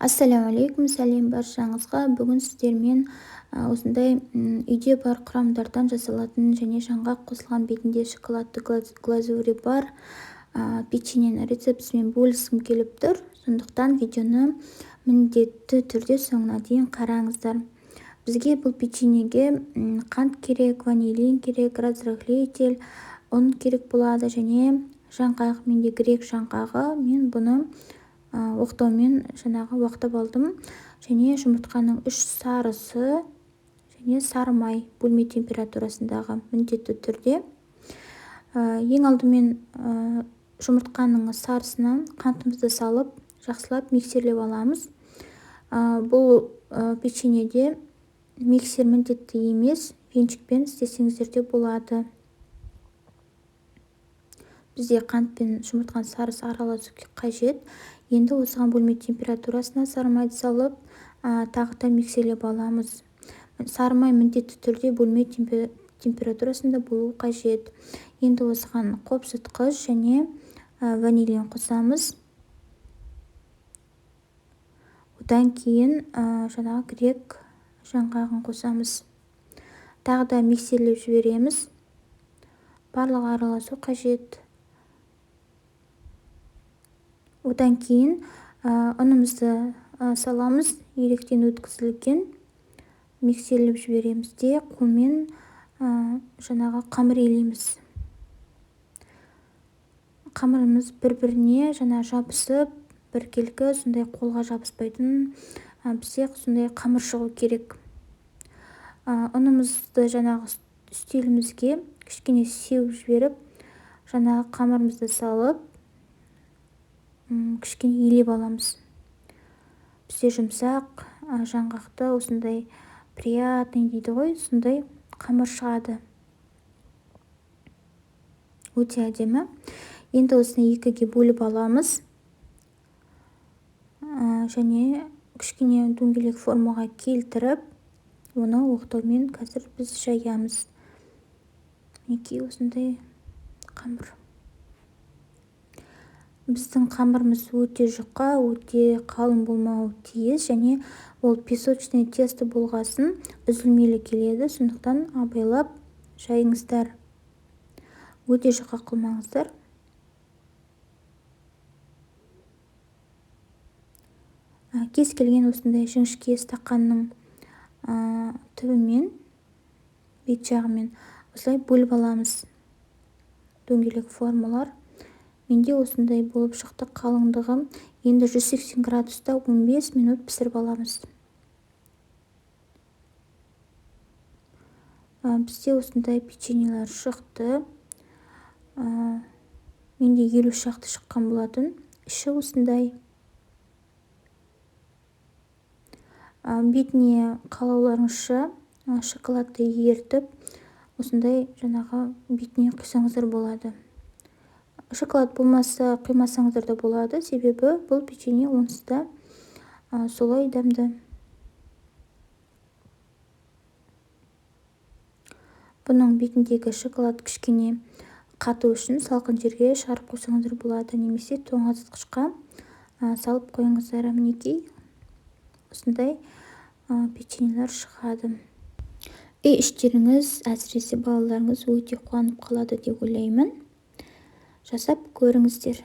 Ассалаумағалейкум, сәлем баршаңызға. Бүгін сіздермен осындай үйде бар құрамдардан жасалатын және жаңғақ қосылған бетінде шоколадты глазури бар печеньенің рецептісімен бөліскім келіп тұр. Сондықтан видеоны міндетті түрде соңына дейін қараңыздар. Бізге бұл печеньеге қант керек, ванилин керек, разрыхлитель, ұн керек болады және жаңғақ. Менде грек жаңғағы, мен бұны оқтаумен жаңағы уақтап алдым. Және жұмыртқаның 3 сарысы және сары май бөлме температурасындағы міндетті түрде. Ең алдымен жұмыртқаның сарысына қантымызды салып, жақсылап миксерлеп аламыз. Бұл печеньеде миксер міндетті емес, венчикпен істесеңіздер де болады. Бізде қант пен жұмыртқаның сарысы араласу қажет. Енді осыған бөлме температурасына сары майды салып, тағы да миксерлеп аламыз. Сары май міндетті түрде бөлме температурасында болу қажет. Енді осыған қопсытқыш және ванилин қосамыз. Одан кейін жаңағы грек жаңғағын қосамыз. Тағы да миксерлеп жібереміз. Барлығы араласу қажет. Одан кейін ұнымызды саламыз, електен өткізілген, миксерлеп жібереміз де, қолмен жаңағы қамыр илейміз. Қамырымыз бір-біріне жаңа жабысып, біркелкі сондай қолға жабыспайтын, бізде сондай қамыр шығу керек. Ұнымызды жаңағы үстелімізге кішкене сеуіп жіберіп, жаңағы қамырымызды салып, кішкене илеп аламыз. Бізде жұмсақ, жаңғақты осындай приятный дейді ғой, сондай қамыр шығады. Өте әдемі. Енді осыны екіге бөліп аламыз. Және кішкене дөңгелек формаға келтіріп, оны оқтаумен қазір біз жаямыз. Мінекей осындай қамыр. Біздің қамырымыз өте жұқа, өте қалың болмауы тиіс, және ол песочный тесто болғасын үзілмелі келеді, сондықтан абайлап жайыңыздар. Өте жұқа қылмаңыздар. Кез келген осындай жіңішке стақанның түбімен, бет жағымен осылай бөліп аламыз. Дөңгелек формалар. Менде осындай болып шықты қалыңдығы. Енді 180 градуста 15 минут пісіріп аламыз. Бізде осындай печеньелер шықты. Менде 50 шақты шыққан болатын. Іші осындай. Бетіне қалауларыңызша шоколадты ертіп, осындай жаңағы бетіне құйсаңыздар болады. Шоколад болмаса құймасаңыздар да болады, себебі бұл печенье онсыз да солай дәмді. Бұның бетіндегі шоколад кішкене қату үшін салқын жерге шығарып қойсаңыздар болады, немесе тоңазытқышқа салып қойыңыздар. Мінекей осындай печеньелер шығады. Үй іштеріңіз, әсіресе балаларыңыз өте қуанып қалады деп ойлаймын. Жасап көріңіздер.